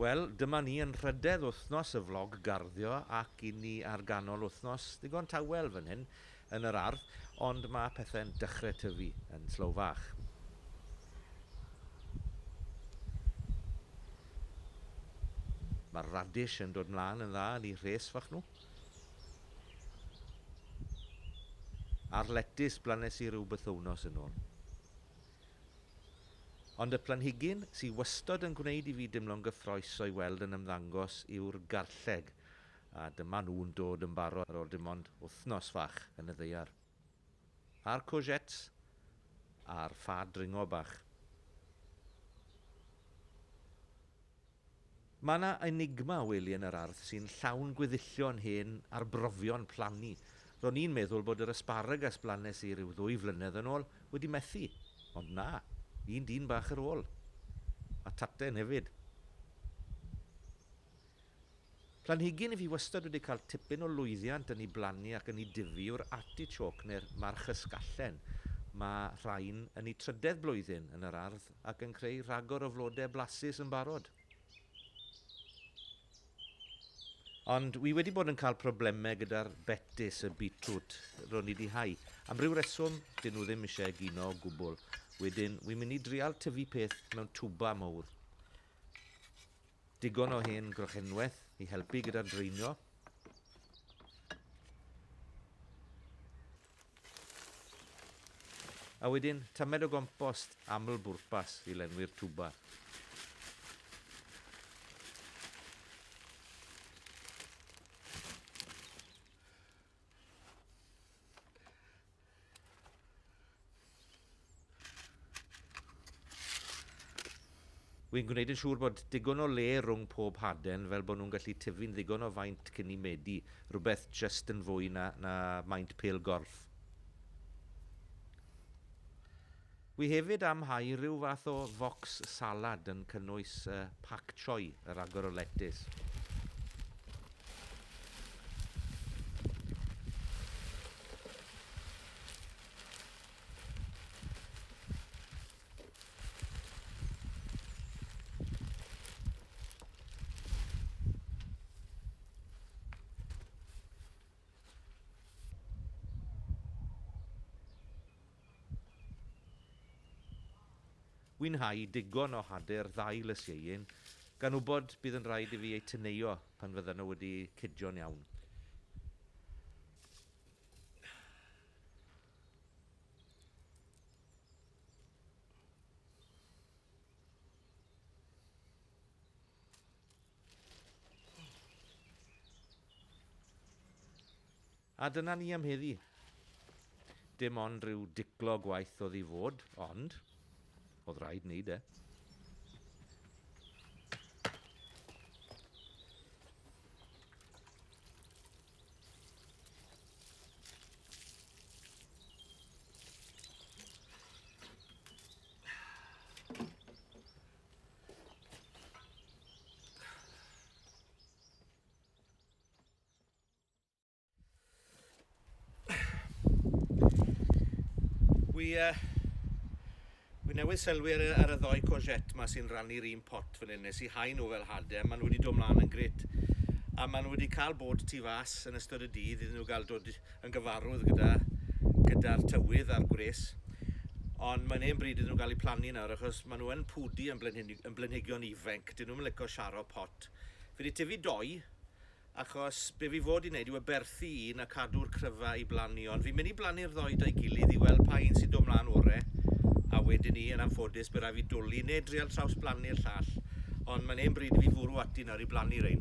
Wel, dyma ni yn nhrydedd wythnos y vlog garddio ac i ni ar ganol wythnos ddigon tawel fan hyn yn yr ardd, ond mae pethau'n dechrau tyfu yn slow fach. Mae'r radish yn dod mlaen yn dda yn eu rhes fach nhw. A'r letys blanes i ryw bythownos yn ôl. Ond y planhigyn sy wastod yn gwneud i fi dimlo'n gyffroes o'i weld yn ymddangos yw'r garlleg, a dyma nhw'n dod yn barod ar ôl dim ond wythnos fach yn y ddaear. A'r courgettes, a'r ffa dringo bach. Mae 'na enigma wely yn yr ardd sy'n llawn gweddillion hen arbrofion plannu. Ro'n i'n meddwl bod yr asparagus blanes i ryw ddwy flynedd yn ôl wedi methu, ond na, un dyn bach ar ôl. A taten hefyd. Planhigyn i fi wastad wedi cael tipyn o lwyddiant yn ei blannu ac yn ei dyfu yw'r artichoke neu'r marchysgallen. Mae rhain yn eu trydedd blwyddyn yn yr ardd ac yn creu rhagor o flodau blasus yn barod. Ond wi wedi bod yn cael problemau gyda'r betys, y beetroot, ro'n i 'di hau. Am ryw reswm, dyn nhw ddim eisiau egino o gwbl. Wedyn, wi'n mynd i drial tyfu peth mewn twba mowr. Digon o hen grochenwaith i helpu gyda'r draenio. A wedyn, tamed o gompost aml-bwrpas i lenwi'r twba. Wi'n gwneud yn siŵr bod digon o le rhwng pob haden fel bod nhw'n gallu tyfu'n ddigon o faint cyn i medi, rhywbeth jyst yn fwy na, na maint pêl golff. Wi hefyd am hau rhyw fath o focs salad yn cynnwys uh, pak choi, y ragor o letys. Wi'n hau digon o hade'r ddau lysieuyn, gan wybod bydd yn rhaid i fi eu teneuo pan fyddan nhw wedi cydio'n iawn. A dyna ni am heddi. Dim ond rhyw diclo gwaith oedd i fod, ond oedd rhaid wneud e. Wi, uh, wi newydd sylwi ar y, ar y ddoi courgette ma sy'n rannu'r un pot fan hyn. Nes i hau nhw fel hade, maen nhw wedi dod mlaen yn gret. A maen nhw wedi cael bod tu fas yn ystod y dydd iddyn nhw gael dod yn gyfarwydd gyda, gyda'r tywydd a'r gwres. Ond mae'n hen bryd iddyn nhw gael eu plannu nawr achos maen nhw yn pwdu yn, blenhig, yn blenhigion ifanc. Dyn nhw'n licio siaro pot. Fi wedi tyfu doi, achos be fi fod i wneud yw aberthu un a cadw'r cryfa i blannu, ond fi'n mynd i blannu'r ddoi da'i gilydd i weld pa un sy'n dod mlaen ore, a wedyn ni, yn anffodus, bydd rhaid fi dwlu neu drial trawsblannu'r llall, ond mae'n hen bryd i fi fwrw ati nawr i blannu rein.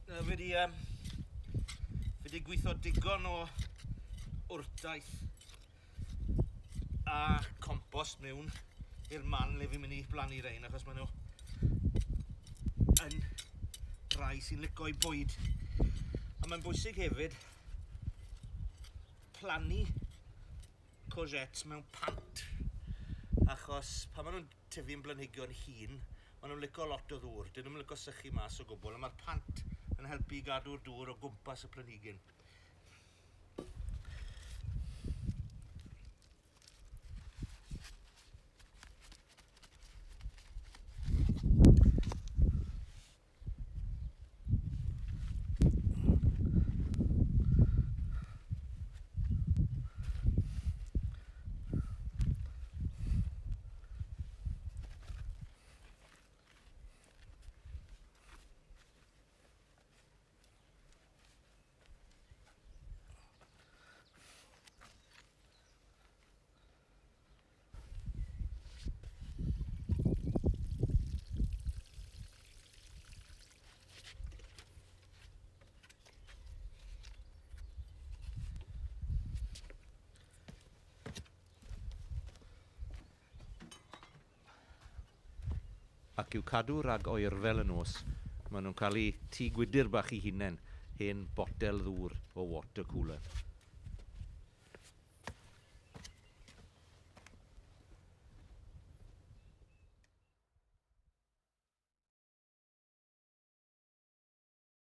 Fi wedi, um, fi wedi gweithio digon o wrtaith a compost mewn i'r man le fi'n mynd i blannu rein achos maen nhw yn rai sy'n lico i bwyd. A mae'n bwysig hefyd plannu courgettes mewn pant achos pan maen nhw'n tyfu'n blanhigion hŷn, maen nhw'n lico lot o ddŵr, dyn nhw'm yn lico sychu mas o gwbl, a mae'r pant yn helpu i gadw'r dŵr o gwmpas y planhigyn. Ac i'w cadw rhag oerfel y nos, maen nhw'n cael eu tŷ gwydr bach eu hunain, hen botel ddŵr o water cooler.